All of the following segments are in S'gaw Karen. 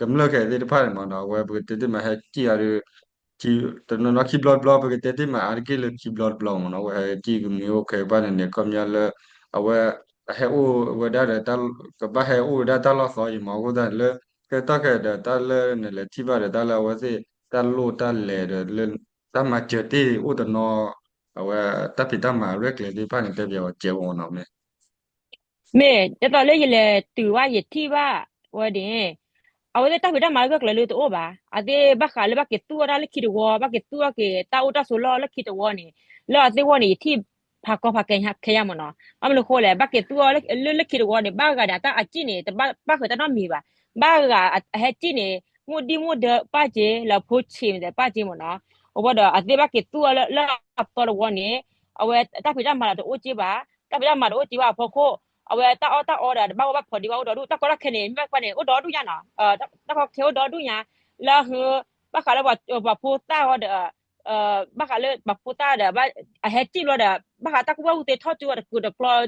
ကမျၢၢ်ခဲသ့ၣ်တဖၣ်န့ၣ်မ့ၢ်နီၤ အဝဲပကတဲတ့ၢ်မးဟဲစံၣ်အီၤဒီး တနီၤနီၤခံဘျီတဘျီ ပကတဲတ့ၢ်မးအါတက့ၢ်လၢခံဘျီတဘျီမ့ၢ်နီၤ အဝဲဟဲစံၣ်ကမံၤအိၣ်ခဲဘၣ်န့ၣ်န့ၣ် ခီပညီလၢ အဝဲ ဟဲအိၣ်ဝဲဒၣ်ဒီး ကဘၣ်ဟဲအိၣ်ဝဲဒၣ်တၢ်လီၢ်သီယံၤမ့ၢ် အဃိသတးန့ၣ်လၢ ကဲထီၣ်ခဲဒီးတၢ်လၢန့ၣ်လဲၤထံၣ်ဘၣ်ဒီးတၢ်လၢအဝဲသ့ၣ် တၢ်လိၣ်တၢ်လဲၤဒီးလၢ တၢ်မၤစၢၤတ့ၢ်အိၣ်တနီၤ အဝဲတၢ်ဖံးတၢ်မၤရဲၣ်ကျဲၤသ့ၣ်တဖၣ်န့ၣ် တဲပၠးဝဲကဲဝဲမ့ၢ်နီၤမ့ၢ် မ့ၢ် ဒ်သိးလၢယလဲၤတုၤဘၣ်ယထံၣ်ဘၣ်ဝဲန့ၣ် အဝဲသ့ၣ်တၢ်ဖံးတၢ်မၤလၢဂၢၢ်ကျၢၤလၢတအိၣ်ဘၣ် အသ့ၣ်ဘၣ်ဃးလၢဘၣ်က့ၤသူၣ်အီၣ်တၢ်လၢခံတဝီ ဘၣ်က့ၤသူၣ်အီၣ်က့ၤတၢ်အိၣ်တၢ်ဆိးလီၢ်လၢခံတဝီန့ၣ် လၢအသ့ၣ်ဂီၢ်န့ၣ် ယထံၣ်ဖးကီဖးခဲခဲယါမ့ၢ်နီၤ ဘၣ်မနုၤဃိလဲၣ် ဘၣ်က့ၤသူၣ်အီၣ်လၢလၢခံတဝီန့ၣ် ဘၣ်ဂၤန့ၣ် အတၢ်အစံၣ်န့ၣ် တဘၣ်ဘၣ်ဃးတၢ်နီတမံၤဘၣ် ဘၣ်ဂၤအဟဲစံၣ်န့ၣ် မိၢ်ဒံၣ်မိၢ်ဒၢပၢ်က့ လၢအဖိဆံးမ့ၢ်သ့ၣ်ပၢ်က့မ့ၢ်နီၤ အဃိဒီးအသ့ၣ်ဘၣ်က့ၤသူၣ်အီၣ်လၢလၢအသီတဝီန့ၣ် အဝဲတၢ်ဖံးတၢ်မၤလီၤတအိၣ်က့ဘၣ် တၢ်ဖံးတၢ်မၤတအိၣ်က့ဘၣ်အဖီခိၣ် အဝဲတၢ်အီၣ်တၢ်အီဒီးတဘၣ်ဝဲဘၣ်ဖိးဒံးဘၣ်အိၣ်ဒီဒူၣ် တၢ်ကီတၢ်ခဲန့ၣ် မ့ၢ်ကွၢ်န့ၣ် အိၣ်ဒီဒူၣ်ညါနီၤ တၢ်ကီတၢ်ခဲအိၣ်ဒီဒူၣ်ညါ လၢဟု ဘၣ်ဃးလၢပှၤဖိသၣ်အီၤဒီး ဘၣ်ဃးလၢပှၤဖိသၣ်ဒီး အဟဲစံၣ်ဘျီဒီး ဘၣ်ဃးတၢ်ကူၣ်ဘၣ်ကူၣ်သ့ထီၣ်ကၠိအီၤတကူးတ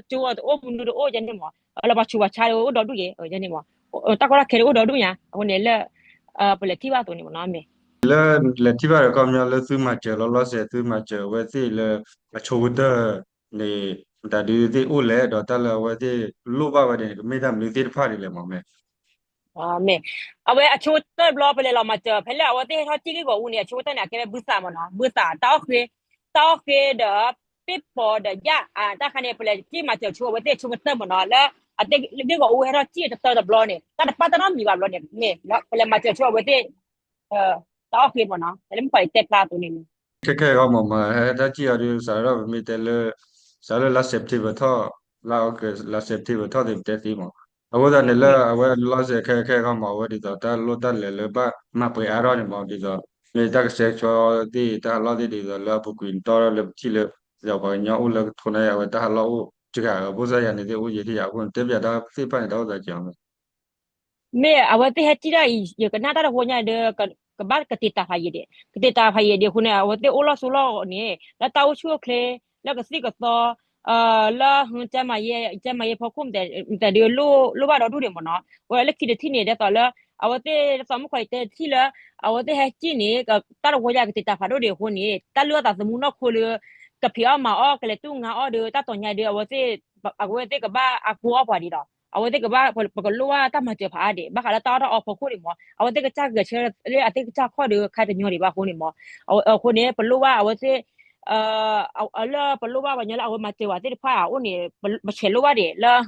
ကျီကၠိအီၤတအိၣ်မနုၤတအိၣ်ယဲန့ၣ်မ့ၢ် လၢပှၤဆူးပှၤဆါအိၣ်ဒီဒူၣ်ယဲန့ၣ်မ့ၢ် တၢ်ကီတၢ်ခဲအိၣ်ဒီဒူၣ်ညါ အဃိန့ၣ်လၢ ပလဲၤထံၣ်ဘၣ်အသိးန့ၣ်မ့ၢ်နီၤမ့ၢ် လၢလဲၤထံၣ်ဘၣ်ဒီးခီပညီလၢသုမၤစၢၤလီၤလီၤဆဲး သုမၤစၢၤအဝဲသ့ၣ်လၢ အဆိကတၢၢ်န့ၣ် တၢ်ဒုးသ့ၣ်အိၣ်လဲၣ် ဒီးတၢ်လၢအဝဲသ့ၣ်လိၣ်ဘၣ်ဝဲဒၣ်န့ၣ် ကမ့ၢ်တၢ်မနုၤသ့ၣ်တဖၣ်ဒ်လဲၣ်မ့ၢ်မ့ၢ် မ့ၢ် အဝဲအဆိကတၢၢ်တဘျီ ပလဲၤလီၤမၤစၢၤ ဖဲလၢအဝဲသ့ၣ်ဟဲထီၣ်စံၣ်ဂ့ၢ်ဂီၤအူန့ၣ် အဆိကတၢၢ်န့ၣ် အကဲဝဲဘုသးမ့ၢ်နီၤ ဘုသး တၢ်အီၣ်ဃ့ တၢ်အီၣ်ဃ့ဒီး ပ့ၢ်ဖီဒီးယၣ် တၢ်ခါန့ၣ် ပလဲၤစံၣ်မၤစၢၤဆိအဝဲသ့ၣ်အဆိကတၢၢ်မ့ၢ်နီၤ လၢအသ့ၣ်ဂ့ၢ်ဂီၤအူဟဲထီၣ်စံၣ်တတၢတဘျီန့ၣ် တၢ်တပၣ်တၢ်နီတမံၤဘၣ်ဘျီန့ၣ် မ့ၢ် ပလဲၤမၤစၢၤဆိအဝဲသ့ၣ် တၢ်အီၣ်ဃ့မ့ၢ်နီၤ ပလဲၤမုၣ်ဖီအံၤတဲဖျါအသိးန့ၣ် ခဲခဲအံၤမ့ၢ် မ့ၢ်ဟဲတၢ်စံၣ်အီၤဒီး စးထီၣ်ပမ့ၢ်တဲလၢ စးလၢလါ September ထီၣ် လါ August လါ September ထီၣ်သ့ၣ်ပတဲသ့မ့ၢ် အဃိသတးန့ၣ်လၢအဝဲလီၤစဲးခဲခဲအံၤမ့ၢ် အဝဲဒ်သိးတၢ်လိၣ်တၢ်လဲၤလၢဘၣ်မၤပှဲၤအါထီၣ်န့ၣ်မ့ၢ် ဒ်သိး မ့ၢ်တၢ်ကဆှဲကဆှီသ့ၣ် တၢ်ဟးလီၢ်သ့ၣ်ဒ်သိးလၢအပူၤကွံာ်တီလၢပထံၣ်လၢ ဒ်သိးပှၤကညီအိၣ်လၢကထိးန့ၢ်အဝဲတၢ်ဟးလီၢ်အိၣ်စှၤ အဘိၣ်စၢ်ယၤန့ၣ်သ့ၣ်အိၣ်ယဲၢ်ထံၣ်ယၤအဃိန့ၣ် တဲပၠးတၢ်သ့ၣ်တဖၣ်န့ၣ် တၢ်အိၣ်သးက့ၤအီၤမ့ၢ် မ့ၢ်အဝဲသ့ၣ်ဟဲစံၣ်တၢ်အံၤ ယကနၣ်တၢ်တဝီညါဒီး ကဘၣ်ကတ့ၤတၢ်ဖးယံာ်ဒံး ကတ့ၤတၢ်ဖးယံာ်ဒံးအဃိန့ၣ် အဝဲသ့ၣ်အိၣ်လီၢ်ဆိးလီၢ်န့ၣ် လၢတၢ်အိၣ်ဆူၣ်အိၣ်ချ့ လၢကသံၣ်ကသီ လၢ ကဲမၤယဲ ကဲမၤယဲဖီခိၣ် မတၤဒုးလိၣ်ဘၣ်ဒီဒူၣ်ဒံးမ့ၢ်နီၤ အဝဲလၢခံတထံၣ်န့ၣ် ဒ်သိးလၢ အဝဲသ့ၣ်ဒ်သိးမုၣ်ခွါအံၤတဲတထံၣ်လၢ အဝဲသ့ၣ်ဟဲစံၣ်န့ၣ် တၢ်တဝီညါကတ့ၤတၢ်ဖးဒိၣ်ဒံးအဃိန့ၣ် တၢ်လုၢ်အီၣ်သးသမူနီၢ်ခိလၢ ကဖံးအီၣ်မၤအီၣ် ကလဲၤတူၢ်ငါအီၣ်ဒီး တၢ်တီၤညါဒီး အဝဲသ့ၣ် အဝဲသ့ၣ်ကဘၣ်အကိအီၣ်ပှၤဒံးဒီး အဝဲသ့ၣ်ကဘၣ် ပကလိၣ်ဘၣ်တၢ်မၤစၢၤဖးအါဒံး ဘၣ်ဃးလၢတၢ်အီၣ်တၢ်အီဖီခိၣ်န့ၣ်မ့ၢ် အဝဲသ့ၣ်ကစၢ်ဂဲၤဆၢလၢအသ့ၣ်ကစၢ်ခီၣ်ဒီး ခါတညီဒံးဘၣ်အဃိန့ၣ်မ့ၢ် အဃိန့ၣ် ပလိၣ်ဘၣ်အဝဲသ့ၣ် လၢပလိၣ်ဘၣ်ပှၤညီလၢအဝဲမၤစၢၤဝဲသ့ၣ်တဖၣ်အအိၣ်န့ၣ် ပဆဲးလိၣ်ဘၣ်ဒံးလၢ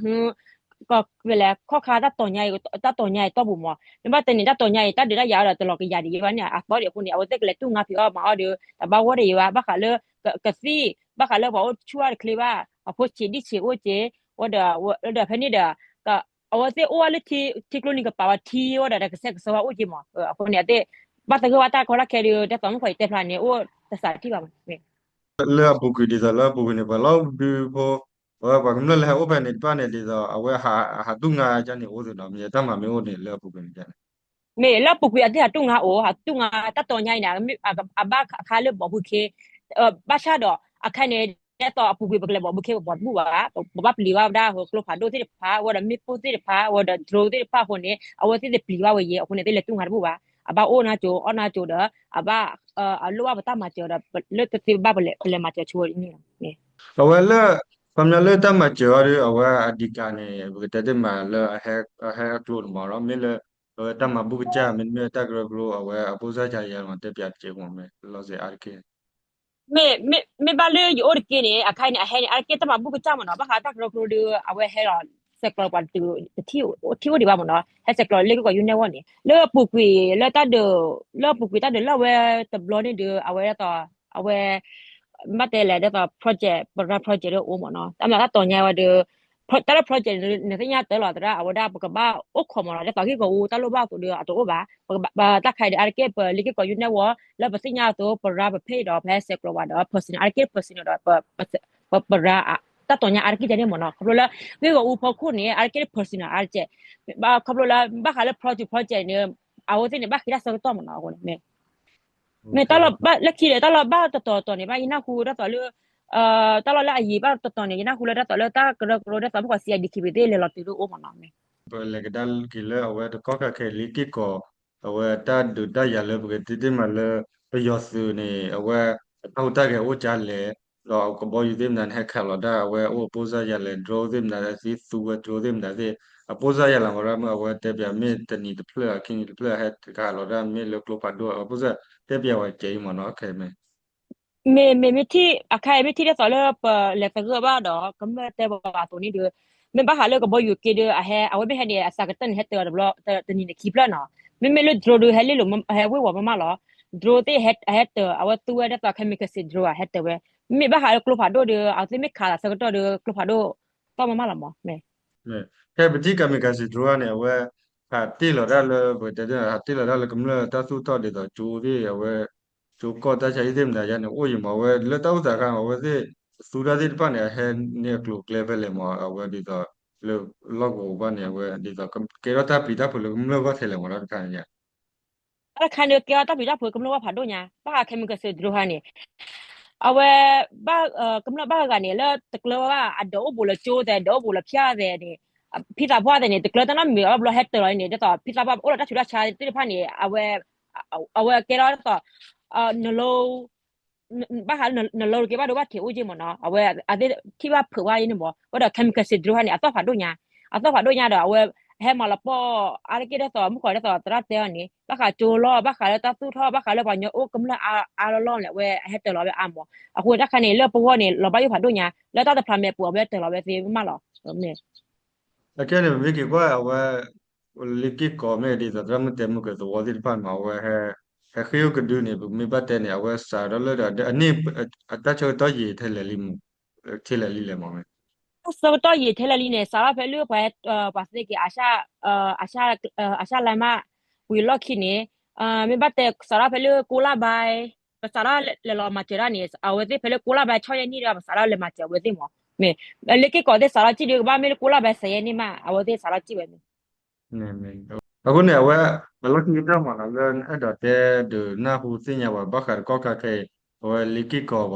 ကလဲၤခီၣ်ခါတၢ်တီၤညါအံၤ တၢ်တီၤညါအံၤတီၢ်ပူၤမ့ၢ် မ့ၢ်ဘၣ်တဲန့ၣ် တၢ်တီၤညါအံၤ တၢ်ဒုးတၢ်ယၤဒီးတလီၤကယၤဒံးယဲဘၣ်န့ၣ် အသီဒံးအဃိန့ၣ် အဝဲသ့ၣ်ကလဲၤတူၢ်ငါဖံးအီၣ်မၤအီၣ်ဒီး တဘၣ်ဂီၢ်ဒံးယဲဘၣ် ဘၣ်ဃးလၢ ကသံၣ် ဘၣ်ဃးလၢပှၤအိၣ်ဆူၣ်အိၣ်ချ့ဘၣ် အဖိဆံးဒံၣ်ဆံးအိၣ်က့ ဝဲဒီး ဒီးဖဲန့ၣ်ဒီး အဝဲသ့ၣ်အိၣ်ဝဲလၢထံကျိနံၤကပၤဝဲထံဝဲဒီး ကဆဲးကဆှီဝဲအိၣ်က့မ့ၢ် အဃိန့ၣ် အသ့ၣ် ဘၣ်သဂၢၢ်ဘၣ်တၢ်ကီတၢ်ခဲဒီး ဒ်သိးမုၣ်ခွါအံၤတဲဖျါန့ၣ် အိၣ်တစးထံၣ်ဘၣ်မ့ၢ် လၢအပူၤကွံာ်ဒ်သိးလၢအပူၤကွံာ်န့ၣ် ပှၤလီၢ်ဒုဖိ အဝဲပှၤကမျၢၢ်လၢဟဲအိၣ်ဖဲန့ၣ်တဖၣ်န့ၣ် ဒ်သိးအဝဲဟးသူၣ်ငါကန့ၣ်အိၣ်သ့ၣ်နီၤ မ့ၢ်တၢ်မၤမ့ၢ်အိၣ်န့ၣ် လၢအပူၤကွံာ်န့ၣ်န့ၣ် မ့ၢ်လၢအပူၤကွံာ်အသ့ၣ်ဟးတူၢ်ငါအိၣ် ဟးတူၢ်ငါတၢ်တီၤညါအံၤန့ၣ် အဘၣ်ခါလၢဘီဘုခ့ ဘၣ်ဆၣ်ဒီး အခါန့ၣ် ဒ်သိးအပူၤကွံာ်ပကလဲၤဘီဘုခ့ပဘီတဘူၣ်ဘၣ် ပဘၣ်ပျံၤဘၣ်ဝဲဒၣ်ကျိဖးဒိၣ်သ့ၣ်တဖၣ် ဝဲဒီးမ့ၣ်ပိၢ်သ့ၣ်တဖၣ် ဝဲဒီး drone သ့ၣ်တဖၣ်အဃိန့ၣ် အဝဲသ့ၣ်တပျံၤဘၣ်ဝဲယဲ အဃိန့ၣ် သ့ၣ်လဲၤတူၢ်ငါတဘူၣ်ဘၣ် အဘၣ်အိၣ်နါကၠိအီၣ်နါကၠိဒီး အဘၣ် အလိၣ်ဘၣ်ပတၢ်မၤစၢၤဒီး လၢတသ့ဘၣ်ပလဲၤမၤစၢၤဆိန့ၣ်လီၤ အဝဲလၢ ခီပညီလၢတၢ်မၤစၢၤအီၤဒီး အဝဲအဓိကန့ၣ် ပကတဲတ့ၢ်မးလၢအဟဲအကျိၤန့ၣ်မ့ၢ်ဒီး မ့ၢ်လၢ အဝဲတၢ်မၤဘူၣ်ကစၢ် မ့တမ့ၢ်တၢ်ကရၢကရိ အဝဲအဘိၣ်စၢ်ယၤယၤမ့ၢ်တဲပၠးတက့ၢ်မ့ၢ် မ့ၢ်လီၤစဲးအါတက့ၢ် မ့ၢ်ဘၣ်လၢယအိၣ်တက့ၢ်န့ၣ် အခါအံၤန့ၣ် အဟဲန့ၣ် အါတက့ၢ်တၢ်မၤဘူၣ်ကစၢ်မ့ၢ်နီၤ ဘၣ်ဃးတၢ်ကရၢကရိဒီး အဝဲဟဲလီၤဆဲးကျိးပှၤတထံၣ်အိၣ်ဒံးဘၣ်မ့ၢ်နီၤ ဟဲဆဲးကျိးလၢက့ၢ်ကီးယူၤနဲၣ်ဝီန့ၣ် လၢအပူၤကွံာ်လၢတၢ်ဒုး လၢအပူၤကွံာ်တၢ်ဒုးလၢအဝဲတဘျီန့ၣ်ဒီး အဝဲဒ်သိး အဝဲ ဘၣ်တဲလဲၣ် ဒ်သိး project ပရၢ project ဒီးအိၣ်မ့ၢ်နီၤ တၢ်မၤတၢ်တီၤညါဝဲဒီး တၢ်လၢ project န့ၣ် နသ့ၣ်ညါတၢ်လီၤသရၣ် အဝဲဒၣ်ပကဘၣ်အိၣ်ခိးမ့ၢ်နီၤ ဒ်သိးက့ၢ်ကီးအူတၢ်လိၣ်ဘၣ်အသိးဒီးအတအိၣ်ဘၣ် ပကဘၣ်တၢ်ခါအံၤဒီး အါတက့ၢ်ပလၢက့ၢ်ကီးယူၤနဲၣ်ဝီ လၢပသ့ၣ်ညါအသိး ပရၢပဖဲအံၤဒီး ပဟဲဆဲးကျိးဝဲဒီး personal အါတက့ၢ် personal ဒီး ပရၢ တၢ်တီၤညါအါတက့ၢ်ဒ်န့ၣ်မ့ၢ်နီၤ ခီဖျိလၢ က့ၢ်ကီးအူဖီခိၣ်န့ၣ် အါတက့ၢ် personal အါတက့ၢ် ခီဖျိလၢ ဘၣ်ဃးလၢ project project န့ၣ် အဝဲသ့ၣ်န့ၣ် ဘၣ်ဃ့တၢ်ဆၢကတီၢ်မ့ၢ်နီၤ အဃိန့ၣ် မ့ၢ်တၢ်လီၤ လၢခံဒီး တၢ်လီၤဘၣ်တတီၤတီၤန့ၣ် ဘၣ်ယနၢ်ဟူဒ်သိးလၢ တၢ်လီၤလၢအယံၤဘၣ်တတီၤတီၤန့ၣ် ယနၢ်ဟူလၢဒ်သိးလၢတၢ်ကရၢကရိဒ်သိးမုၣ်ကီၤ စီ အဒံခံဘ့ၣ်သ့ၣ်လဲၤလီၤတုၤဒ်အိၣ်မ့ၢ်နီၤ ပလဲၤကဒါက့ၤလၢအဝဲတကီၢ်ခါခဲအံၤလၢက့ၢ်ကီး အဝဲတၢ်ဒုးတၢ်ယၤလၢပကတဲတ့ၢ်မးလၢ ပယီၤသုးန့ၣ် အဝဲ အတၢ်ဟူးတၢ်ဂဲၤအိၣ်ကလဲၣ်, ဒီးကဘီယူၤသ့ၣ်မနုၤန့ၣ် ဟဲခးလီၤတၢ် အဝဲအိၣ်အပိၢ်စၢ်ယၤလဲၣ်, drone သ့ၣ်မနုၤသ့ၣ် သူဝဲ drone သ့ၣ်မနုၤသ့ၣ် အပိၢ်စၢ်ယၤလၢမ့ၢ် အဝဲတဲပၠးမ့ၢ်တနံၤတဖျၢၣ် ခံနံၤတဖျၢၣ် ဟဲခးလီၤတၢ်မ့ၢ်လၢကျိဖးဒိၣ် အပိၢ်စၢ်တဲပၠးဝဲကဲအံၤမ့ၢ်နီၤ ခဲမ့ၢ် မ့ၢ် မ့ၢ် မ့ၢ်ထံၣ် အခါအံၤ မ့ၢ်ထံၣ်ဒ်သိးလၢပလဲၤသဂၢၢ်ဘၣ်ဒီး ကမျၢၢ်တဲပှၤအသိးန့ၣ်ဒီး မ့ၢ်ဘၣ်ဃးလၢကဘီယူၤက့ဒီး အဟဲ အဝဲမ့ၢ်ဟဲန့ၣ် အစှၤကတၢၢ်န့ၣ် ဟဲတၢၤတဘျီ တနံၤန့ၣ်ခံဖျၢၣ်နီၤ. မ့မ့ၢ်လၢ drone ဒီး ဟဲလ့လိာ် ဟဲဝ့ၤဝီၤမးမးလီၤ. drone သ့ၣ်ဟဲတၢၤ အဝဲသူဝဲဒ်သိး kamikaze drone ဟဲတၢၤဝဲ. မ့မ့ၢ်ဘၣ်ဃးလၢကျိဖးဒိၣ်ဒီး အဝဲသ့ၣ်မ့ၢ်ခးသးဆၢကတီၢ်ဒီး ကျိဖးဒိၣ် သီၣ်မးမးလီၤမး မ့ၢ် ဖဲပထံၣ် kamikaze drone န့ၣ် အဝဲ ဟးတ့ၢ်လီၤတၢ်လၢ ပကတဲ ဟးတ့ၢ်လီၤတၢ်လၢကမျၢၢ်တၢ်သူၣ်ထီၣ်ဒ်သိးကၠိသ့ၣ် အဝဲ ကၠိကီၢ်တၢ်ဆါဟံၣ်သ့ၣ်မနုၤယါန့ၣ် အိၣ်ယံၤမး အဝဲလၢတၢ်အိၣ်သးအခါ အဝဲသ့ၣ် သူတၢ်သ့ၣ်တဖၣ်န့ၣ် အဟဲန့ၢ်အကျိၤအကျဲဖဲလဲၣ်မး အဝဲဒ်သိး လၢလီၢ်ကဝီၤဘၣ်န့ၣ် အဝဲဒ်သိး ကဲထီၣ်တၢ်ပျံၤတၢ်ဖုးလၢကမျၢၢ်ဂီၢ်ထဲလဲၣ်မးတၢ်တခါန့ၣ် တၢ်တခါန့ၣ် ကဲထီၣ်တၢ်ပျံၤတၢ်ဖုးကမျၢၢ်ဂီၢ်ဖးဒိၣ်ညါ ဘၣ်ဃး kamikaze drone ဟါန့ၣ် အဝဲ ဘၣ် ကမျၢၢ်ဘၣ်ဂၤန့ၣ် လၢတကျၢၤဘၣ် အဒၢးအိၣ်ဘူးလၢကၠိသဲး ဒၢးအိၣ်ဘူးလၢဖၠၣ်သဲးန့ၣ် ဖံသးပှၢ်သဲးန့ၣ် တကျၢၤတၢ်နီတမံၤအဘျီဟဲတၢၤလီၤန့ၣ် ဒ်သိး ဖံသးပှၢ်အိၣ်လီၤတၢ်ဆူးတၢ်ဆါသ့ၣ်တဖၣ်န့ၣ် အဝဲ အဝဲကဲထီၣ်ဒ်သိး နလိ ဘၣ်ဃးလၢနလိက့ၤဘၣ်ဒိဘၣ်ထံးအိၣ်က့မ့ၢ်နီၤ အဝဲအသ့ၣ်ထံၣ်ဘၣ်ဖုးဝဲအံၤန့ၣ်မး ဝဲဒီး kamikaze drone ဟါန့ၣ် အသီၣ်ဖးဒိၣ်ညါ အသီၣ်ဖးဒိၣ်ညါဒီး အဝဲ ဟဲမၤလီၤပှီၢ်အါတက့ၢ်ဒ်သိး မုၢ်ဃီဒ်သိးသရၣ်တဲအီၤန့ၣ် ဘၣ်ဃးကၠိလီၢ် ဘၣ်ဃးလၢတၢ်သူၣ်ထီၣ် ဘၣ်ဃးလၢပှၤကညီအိၣ်ကမျၢၢ်အါအါလီၢ်လီၢ်န့ၣ် အဝဲဟဲတၢၤလီၤဝဲအါမး အဃိတၢ်ခါန့ၣ် လၢပဂီၢ်န့ၣ် လီၤဘၣ်ယိၣ်ဖးဒိၣ်ညါ လၢတၢ်တဖျးမဲာ်ပူၤ အဝဲတၢၤလီၤဝဲသ့မးလီၤ မ့ၢ် အခဲန့ၣ် ပမ့ၢ်က့ၤကွၢ်အဝဲ လ့က့ၢ်ကီးမ့ၢ်ဒ်သိး သရၣ်မုၣ်တဲမုၢ်ကသဝီသ့ၣ်တဖၣ်မး အဝဲ ဟဲဃ့ၢ်အိၣ်ကဒုန့ၣ် ပမ့ၢ်ဘၣ်တဲန့ၣ် အဝဲစးထီၣ်လၢဒီး အန့ၣ် အတၢ်ဆၢကတီၢ်ယံာ်ထဲလဲၣ်လံ ထဲလဲၣ်လံလဲၣ်မးမ့ၢ် တၢ်ဆၢကတီၢ်ယံာ်ထဲလဲၣ်လံန့ၣ် စးထီၣ်ဖဲလၢပှၤ ပှၤသ့က့ၤ အၤရှၣ်လါမး ဝံၤလီၢ်ခံန့ၣ် မ့ၢ်ဘၣ်တဲစးထီၣ်ဖဲလၢကိးလါဘါ ပစးထီၣ်လဲၤလီၤမၤစၢၤတၢ်န့ၣ် အဝဲသ့ၣ်ဖဲလၢကိးလါဘါ ဆီၣ်ယဲၢ်နံၣ်ဒီး ပစးထီၣ်လဲၤမၤစၢၤအဝဲသ့ၣ်မး မ့ၢ် လ့က့ၢ်ကီးသ့ၣ်စးထီၣ်စံၣ်ဒု ကဘၣ်မ့ၢ်လၢကိးလါဘါ စဲးယဲၢ်နံၣ်မး အဝဲသ့ၣ်စးထီၣ်စံၣ်ဝဲန့ၣ် အဃိန့ၣ် အဝဲ အလီၢ်ခံကတၢၢ်မးနီၤ လၢနအဲၣ်ဒိးတဲဒုးနၢ်ဟူသ့ၣ်ညါပှၤဘၣ်ဃးတကီၢ်ခါခဲအံၤ အဝဲလ့က့ၢ်ကီးပှၤလီၤ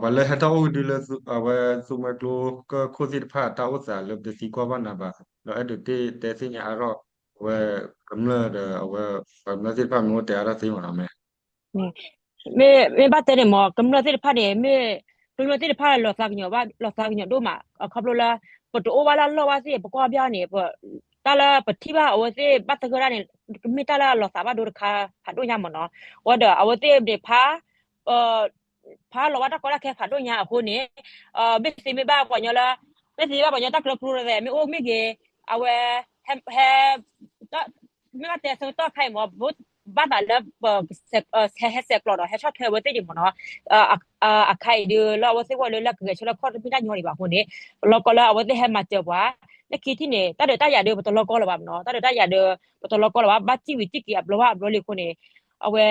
ပှၤလၢဟဲထီၣ်အိၣ်ကဒုလၢအဝဲသူမှဲကျိကၢၢ်ခိၣ်သ့ၣ်တဖၣ်တၢ်အိၣ်သးလၢပတသံကွၢ်ဘၣ်နၤဘၣ် ဒီးအဲၣ်ဒိးတ့ၢ်တဲသ့ၣ်ညါအါထီၣ် အဝဲကမျၢၢ်ဒီးအဝဲ ပှၤကမျၢၢ်သ့ၣ်တဖၣ်မ့ၢ်အိၣ်တဲအါထီၣ်သ့မးနီၤမ့ၢ် မ့ၢ် မ့ၢ်ဘၣ်တဲန့ၣ်မး ကမျၢၢ်သ့ၣ်တဖၣ်န့ၣ် မ့ၢ် ကမျၢၢ်သ့ၣ်တဖၣ်လီၤသးကညီၤဘၣ် လီၤသးကညီၤဒိၣ်မး ခီဖျိလၢ ပတအိၣ်ဘၣ်လၢအလီၢ်ဘၣ်သ့ၣ် ပကွၢ်ဘၣ်န့ၣ် တၢ်လၢပထံၣ်ဘၣ်အဝဲသ့ၣ်ဘၣ်သဂၢၢ်ဒၣ်န့ၣ် ကမ့ၢ်တၢ်လၢအလီၤသးဘၣ်ဒိတခါဖးဒိၣ်ညါမးနီၤ ဝဲဒီးအဝဲသ့ၣ်န့ၣ်ဖး ဖးလီၤဘၣ်တၢ်ကီတၢ်ခဲဖးဒိၣ်ညါအဃိန့ၣ် မ့ၢ်သ့မ့ၢ်ဘၣ်ပှၤကညီလၢ မ့ၢ်သ့ဘၣ်ပှၤကညီတၢ်ကျၢၤကျိၤသဲး မ့ၢ်အိၣ်မ့ၢ်ဂ့ၤ အဝဲ ဟဲ ဟဲ မ့ၢ်ဘၣ်တဲဆၢကတီၢ်ခါအံၤမး ဘၣ်သးလၢ ဟဲဆဲးကျိးဒီးဟဲဆီၣ်ထွဲအဝဲသ့ၣ်ဒံးမးနီၤ အခါအံၤဒီးလၢအဝဲသ့ၣ်ဂီၢ်လၢလၢကဂဲၤဆၢထၢၣ်ခီၣ်တမ့ၢ်တၢ်ညီဒံးဘၣ်အဃိန့ၣ် ပလီၢ်ကီၢ်လၢအဝဲသ့ၣ်ဟဲမၤစၢၤပှၤ လၢခံထံၣ်န့ၣ် တၢ်ဒုးတၢ်ယၤဒီးပတလီၢ်ကီၢ်လၢၤဘၣ်မးနီၤ တၢ်ဒုးတၢ်ယၤဒီး ပတလီၢ်ကီၢ်လၢၤဘၣ် ဘၣ်စံၣ်ဝံၤစံၣ်က့ၤအဘျီဘၣ်အဘျီလံအဃိန့ၣ် အဝဲ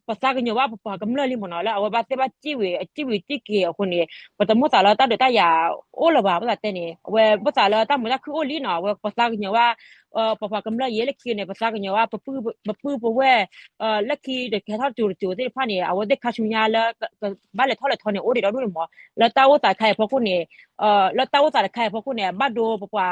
ပသးကညီၤဘၣ်ပပှၤကမျၢၢ်လံမးနီၤ လၢအဝဲဘၣ်သ့ၣ်ဘၣ်စံၣ်ဝံၤ စံၣ်ဝံၤစံၣ်က့ၤအဃိန့ၣ် ပတမိၣ်သးလၢတၢ်ဒုးတၢ်ယၤအိၣ်လၢၤဘၣ် ပသးတဲန့ၣ် အဝဲမိၣ်သးလၢတၢ်မုာ်တၢ်ခုၣ်အိၣ်လံနီၤ အဝဲပသးကညီၤဘၣ် ပပှၤကမျၢၢ်ယဲလၢခံန့ၣ် ပသးကညီၤဘၣ် ပပုၢ်ပဝဲၢ် လၢခံတကဲထီၣ်တစိၤတစိၤသ့ၣ်တဖၣ်န့ၣ် အဝဲသ့ၣ်ခါဆူညါလၢ ဘၣ်လဲၤထီၣ်လဲၤထီန့ၣ် အိၣ်ဒံးဒီဒူၣ်န့ၣ်မး လၢတၢ်အိၣ်သးတခါအံၤအဖီခိၣ်န့ၣ် လၢတၢ်အိၣ်သးတခါအံၤအဖီခိၣ်န့ၣ် ဘၣ်ဒိပပှၤ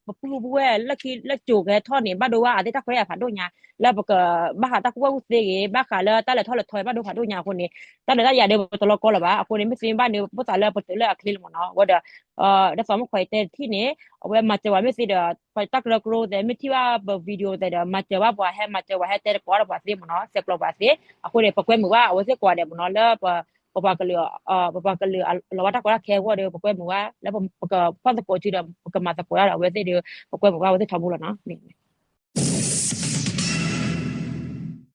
ပပုၢ်ပဝဲၢ်လၢခံလၢကၠိကဟဲထီၣ်န့ၣ် ဘၣ်ဒိဘၣ်အသ့ၣ်တၢ်ခွဲးတၢ်ယာ်ဖးဒိၣ်ညါ လၢပကဘၣ်ဃးတၢ်ကူၣ်ဘၣ်ကူၣ်သ့ဂ့ၤ ဘၣ်ဃးလၢတၢ်လဲၤထီၣ်လဲၤထီဘၣ်ဒိဖးဒိၣ်ညါအဃိန့ၣ် တၢ်ဒုးတၢ်ယၤဒီးပတလီၢ်ကီၢ်လၢၤဘၣ် အဃိန့ၣ် မ့ၢ်သ့မ့ၢ်ဘၣ်န့ၣ် မိၣ်သးလၢပတုၤလၢအချ့လံမးနီၤ အဝဲဒီး ဒ်သိးမုၢ်ခွါအံၤတဲတထံၣ်န့ၣ် အဝဲမၤစၢၤဝဲမ့ၢ်သ့ဒီး တၢ်ကရၢကရိသဲး မ့ၢ်ထံၣ်ဘၣ်ပ video သဲးဒီး မၤစၢၤဘၣ်ပှၤဟဲမၤစၢၤပှၤဟဲတဲတကိးဒီးပှၤသ့မးနီၤ ဆဲးကျိးပှၤသ့ အဃိန့ၣ် ပကွဲမုာ်ဘၣ်အဝဲသ့ၣ်ကိးဂၤဒဲးမးနီၤ လၢ ပပှၤကလုာ် ပပှၤကလုာ်အလီၤဘၣ်တၢ်ကီတၢ်ခဲအဂီၢ်ဒီး ပကွဲမုာ်ဘၣ် လၢပကဖီၣ်သကိးစုဒီး ပကမၤသကိးတၢ်ဒီးအဝဲသ့ၣ်ဒီး ပကွဲမုာ်ဘၣ်အဝဲသ့ၣ်ထီဘိလီၤနီၤ မ့ၢ်